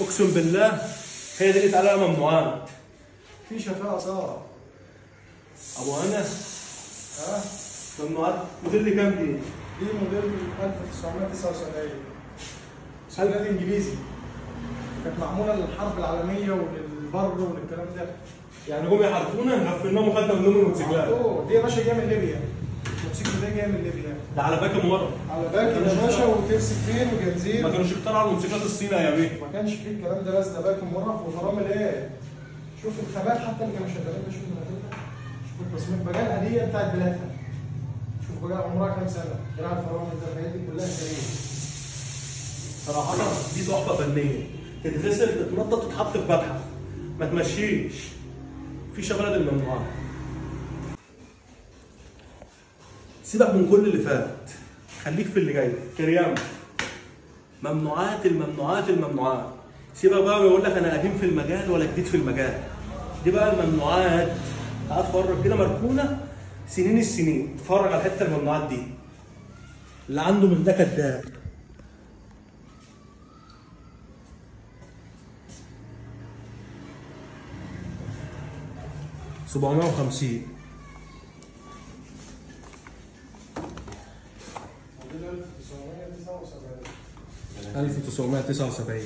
اقسم بالله هي دي اللي اتقال عليها ممنوعات. في شفاء صار ابو انس. ها ممنوعات. موديل كام دي؟ دي موديل 1979، سنة انجليزي، كانت معمولة للحرب العالمية وللبر وللكلام ده. يعني جم يحاربونا غفلناهم وخدنا منهم الموتوسيكلات. دي يا باشا جاية من ليبيا، الموتوسيكل ده جاي من ليبيا. ده على باكم ورا، على باكم يا باشا، وترس فين وجنزير. ما كانوش اخترعوا الموتوسيكلات الصيني يا بيه، ما كانش فيه الكلام ده. بس ده باكم ورا وفرامل ايه. شوف الخامات حتى اللي كانوا شغالين، شوف الماتيريال، شوف التصميم، بجالها دي بتاعت بلادها. شوف بجالها عمرها كام سنة، دراع الفرامل ده، الحاجات دي كلها سليمة. صراحة دي تحفة فنية، تتغسل تتنضف تتحط في متحف، ما تمشيش. في شغلة الممنوعات. سيبك من كل اللي فات، خليك في اللي جاي. كريام ممنوعات الممنوعات الممنوعات. سيبك بقى ويقول لك انا قديم في المجال ولا جديد في المجال. دي بقى الممنوعات. تعال اتفرج كده، مركونة سنين السنين. اتفرج على الحتة الممنوعات دي. اللي عنده من ده كداب. 750. موديل 1979. 1979.